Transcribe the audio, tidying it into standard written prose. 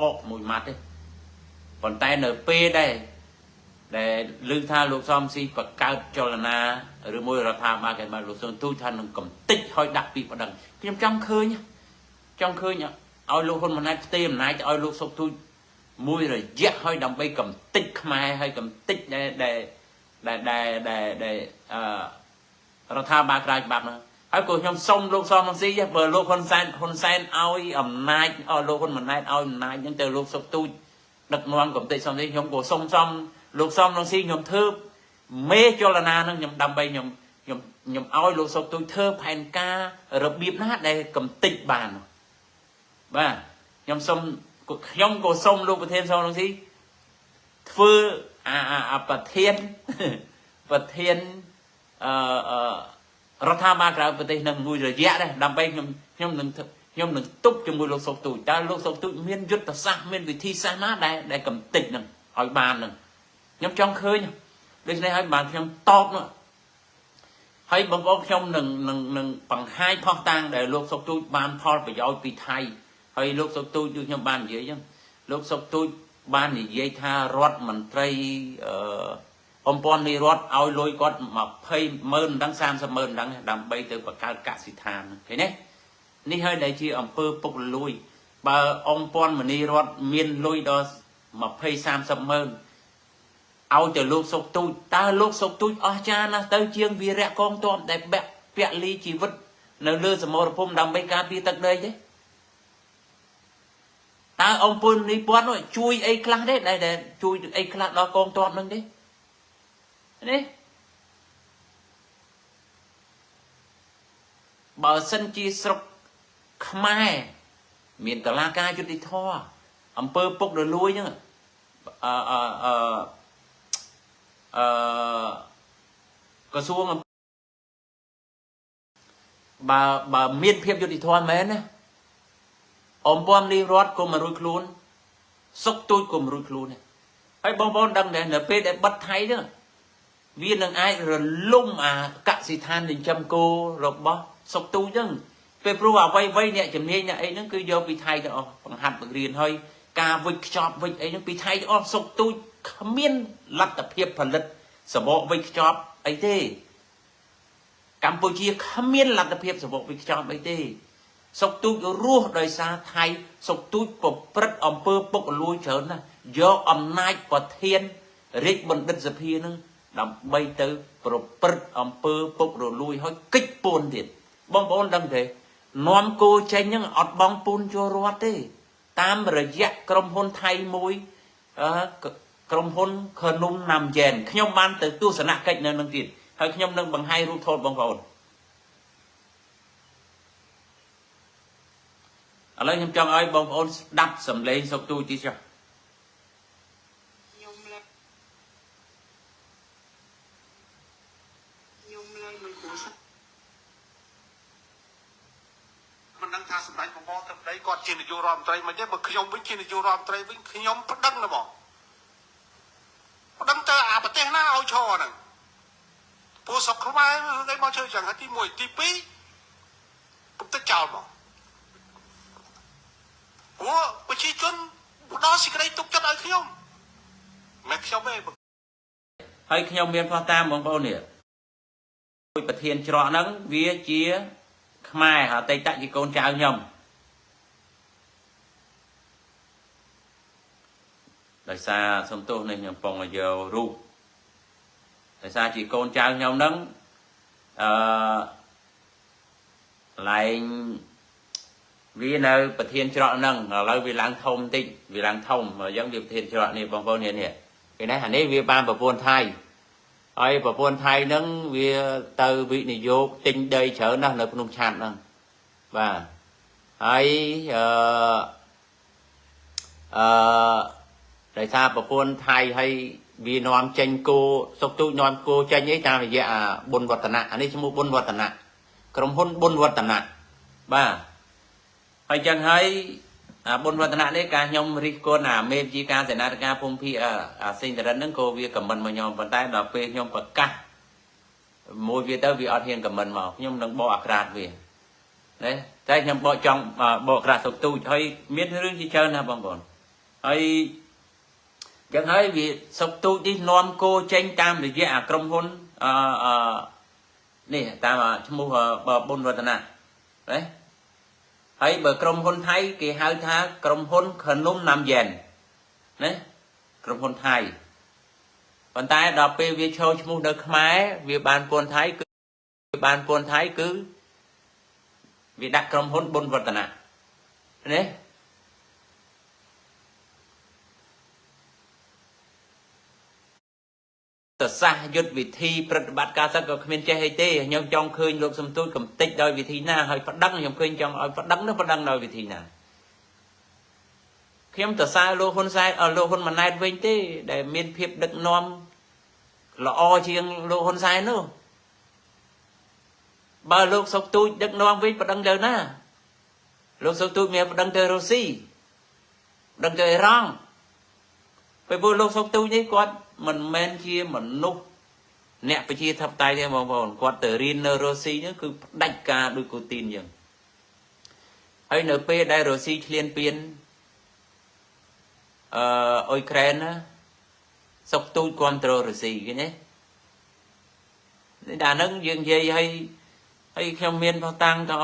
អកមួយម៉ាត់ទេប៉ុន្តែនៅពេលដែរដែលឮថាលោកសំស៊ីបង្កើតចលនាឬមួយរដ្ឋាភិបាលគេបានលោកសុកទូចថានឹងកំតិចឲ្យដាក់ពីប្តឹងខ្ញុំចង់ឃើញចង់ឃើញឲ្យលោកហ៊ុនម៉ាណែតផ្ទេរអំណាចទៅឲ្យលោកសុកទូចមួយរយៈឲ្យដើម្បីកំតិចខ្មែរឲ្យកំតិចដែលដែលដែលដែលដែលដែលអឺរដ្ឋាភិបាលក្រៅច្បាប់ហ្នឹងហើយក៏ខ្ញុំសុំលោកសំរងស៊ីបើលោកហ៊ុនសែនហ៊ុនសែនឲ្យអំណាចឲ្យលោកហ៊ុនម៉ាណែតឲ្យអំណាចហ្នឹងទៅលោកសុកទូចដឹកនាំកំតិចសំស៊ីខ្ញុំក៏សុំសំលោកសំរងស៊ីខ្ញុំធ្វើមេចលនាហ្នឹងខ្ញុំដើម្បីខ្ញុំខ្ញុំខ្ញុំឲ្យលោកសុកទូចធ្វើផែនការរបៀបណាដែលកំតិចបានបាទខ្ញុំសុំខ្ញុំក៏សុំលោកប្រធានសំរងស៊ីធ្វើអាអាប្រធានប្រធានអឺអឺរដ្ឋាភិបាលក្រៅប្រទេសនឹងមួយរយៈដែរដើម្បីខ្ញុំខ្ញុំនឹងខ្ញុំនឹងទប់ជាមួយលោកសុកទូចតើលោកសុកទូចមានយុទ្ធសាស្ត្រមានវិធីសាស្ត្រណាដែលដែលកំតិចនឹងឲ្យបាននឹងខ្ញុំចង់ឃើញដូច្នេះហើយបានខ្ញុំតបនោះហើយបងប្អូនខ្ញុំនឹងនឹងនឹងបង្ហាញផុសតាងដែលលោកសុកទូចបានផលប្រយោជន៍ពីថៃហើយលោកសុកទូចដូចខ្ញុំបាននិយាយអញ្ចឹងលោកសុកទូចបាននិយាយថារដ្ឋមន្ត្រីអឺអមព័ន្ធនៃរដ្ឋឲ្យលុយគាត់20ម៉ឺនដឹង30ម៉ឺនដឹងដើម្បីទៅបង្កើតកសិដ្ឋានឃើញទេនេះហើយដែលជាអង្គើពុករលួយបើអង្គព័ន្ធមនីរដ្ឋមានលុយដល់20 30ម៉ឺនឲ្យទៅលោកសុកទូចតើលោកសុកទូចអស់ចាណាស់ទៅជាងវីរៈកងទ័ពដែលបាក់ពលីជីវិតនៅលើសមរភូមិដើម្បីការពារទឹកដីទេតើអង្គពលនេះពាត់នោះជួយអីខ្លះទេដែលជួយអីខ្លះដល់កងទ័ពនឹងទេនេះបើសិនជាស្រុកខ្មែរមានតឡាការយុត្តិធម៌អំពើពុករលួយហ្នឹងអឺអឺអឺអឺក្រសួងបើបើមានភាពយុត្តិធម៌មែនណាអមពំនេះរដ្ឋក៏មិនរួចខ្លួនសុកទូចក៏មិនរួចខ្លួនដែរហើយបងប្អូនដឹងដែរនៅពេលដែលបិទថៃហ្នឹងវានឹងអាចរលំអាកសិដ្ឋានចិញ្ចឹមគោរបស់សុកទូចហ្នឹងពេលព្រោះអ្វីអ្វីអ្នកជំនាញអ្នកអីហ្នឹងគឺយកពីថៃទៅអស់បង្ហាត់បង្រៀនហើយការវិចខ្ចប់វិចអីហ្នឹងពីថៃទៅអស់សុកទូចគ្មានលទ្ធភាពផលិតសបកវិចខ្ចប់អីទេកម្ពុជាគ្មានលទ្ធភាពសបកវិចខ្ចប់អីទេសុកទូចរស់ដោយសារថៃសុកទូចប្រព្រឹត្តអំពើពុករលួយច្រើនណាស់យកអំណាចប្រធានរាជបណ្ឌិតសភានឹងដើម្បីទៅប្រព្រឹត្តអំពើពុករលួយហើយកិច្ចពូនទៀតបងប្អូនដឹងទេនាំគោចេញហ្នឹងអត់បងពូនចូលរដ្ឋទេតាមរយៈក្រុមហ៊ុនថៃមួយអឺក្រុមហ៊ុនខនុំណាំយ៉ែនខ្ញុំបានទៅទស្សនកិច្ចនៅនឹងទៀតហើយខ្ញុំនឹងបង្ហាញរូបថតបងប្អូនឥឡូវខ្ញុំចង់ឲ្យបងប្អូនស្ដាប់សំឡេងសុកទូចទីចុះ ខ្ញុំឡើងខ្ញុំឡើងនឹងគ្រួសារ មិនដឹងថាសម្ដេចបបរទឹកដីគាត់ជានាយករដ្ឋមន្ត្រីមិនទេបើខ្ញុំវិញជានាយករដ្ឋមន្ត្រីវិញខ្ញុំប្តឹងហ្មងប្តឹងទៅអាប្រទេសណាឲ្យឈរហ្នឹងពួកស្រុកខ្មែរគេមកជឿចឹងហើយទី1ទី2ពុកទឹកចោលមកព្រោះប្រជាជនផ្ដល់សេចក្តីទុកចិត្តឲ្យខ្ញុំមិនខ្ញុំទេ ហើយខ្ញុំមានផុសតាមបងប្អូននេះមួយប្រធានច្រកហ្នឹងវាជាខ្មែរអតីតជាកូនចៅខ្ញុំដោយសារសំទោសនេះខ្ញុំពងឲ្យយករូបដោយសារជាកូនចៅខ្ញុំហ្នឹងអឺកន្លែងវានៅប្រធានច្រកហ្នឹងឥឡូវវាឡើងធំតិចវាឡើងធំអញ្ចឹងវាប្រធានច្រកនេះបងប្អូននេះនេះគេនេះអានេះវាបានប្រពន្ធថៃហើយប្រពន្ធថៃហ្នឹងវាទៅវិនិយោគទិញដីច្រើនណាស់នៅភ្នំឆាត់ហ្នឹងបាទហើយអឺអឺដោយសារប្រពន្ធថៃហើយវានាំចេញគោសុកទូចនាំគោចេញអីតាមរយៈអាប៊ុនវឌ្ឍនៈអានេះឈ្មោះប៊ុនវឌ្ឍនៈក្រុមហ៊ុនប៊ុនវឌ្ឍនៈបាទហើយចឹងហើយអាប៊ុនវឌ្ឍនៈនេះការខ្ញុំរិះគន់អាមេជាការសេនាធិការភូមិភាគអាសេងតរិនហ្នឹងក៏វាខមមិនមកខ្ញុំប៉ុន្តែដល់ពេលខ្ញុំប្រកាសមួយវាទៅវាអត់ហ៊ានខមមិនមកខ្ញុំនឹងបកអាក្រាតវាណាតែខ្ញុំបកចង់បកក្រាតសុកទូចហើយមានរឿងជាច្រើនណាស់បងប្អូន។ ហើយចឹងហើយវាសុកទូចនេះនាំគោចេញតាមរយៈអាក្រុមហ៊ុនអឺអឺនេះតាមឈ្មោះប៊ុនវឌ្ឍនៈណាហើយបើក្រុមហ៊ុនថៃគេហៅថាក្រុមហ៊ុនខនុំណាំយ៉ែនណាក្រុមហ៊ុនថៃប៉ុន្តែដល់ពេលវាឈរឈ្មោះនៅខ្មែរវាបានពន្ធថៃគឺបានពន្ធថៃគឺវាដាក់ក្រុមហ៊ុនប៊ុនវឌ្ឍនៈណា តសាសយុទ្ធវិធីប្រតិបត្តិការសឹកក៏គ្មានចេះអីទេខ្ញុំចង់ឃើញលោកសំទូចកំតិចដោយវិធីណាហើយប្តឹងខ្ញុំឃើញចង់ឲ្យប្តឹងនោះប្តឹងដោយវិធីណាខ្ញុំតសើលោកហ៊ុនសែនលោកហ៊ុនម៉ាណែតវិញទេដែលមានភាពដឹកនាំល្អជាងលោកហ៊ុនសែននោះបើលោកសុកទូចដឹកនាំវិញប្តឹងទៅណាលោកសុកទូចមានប្តឹងទៅរុស្ស៊ីប្តឹងទៅអ៊ីរ៉ង់ពេលពួកលោកសុកទូចនេះគាត់មិនមែនជាមនុស្សអ្នកប្រជាធិបតេយ្យទេបងប្អូនគាត់ទៅរៀននៅរុស្ស៊ីហ្នឹងគឺផ្ដាច់ការដូចកូទីនអញ្ចឹងហើយនៅពេលដែលរុស្ស៊ីឈ្លានពានអឺអ៊ុយក្រែនណាសុកទូចគ្រប់គ្រងរុស្ស៊ីឃើញទេដល់ហ្នឹងយើងនិយាយឲ្យហើយខ្ញុំមានផុសតាំងទៅ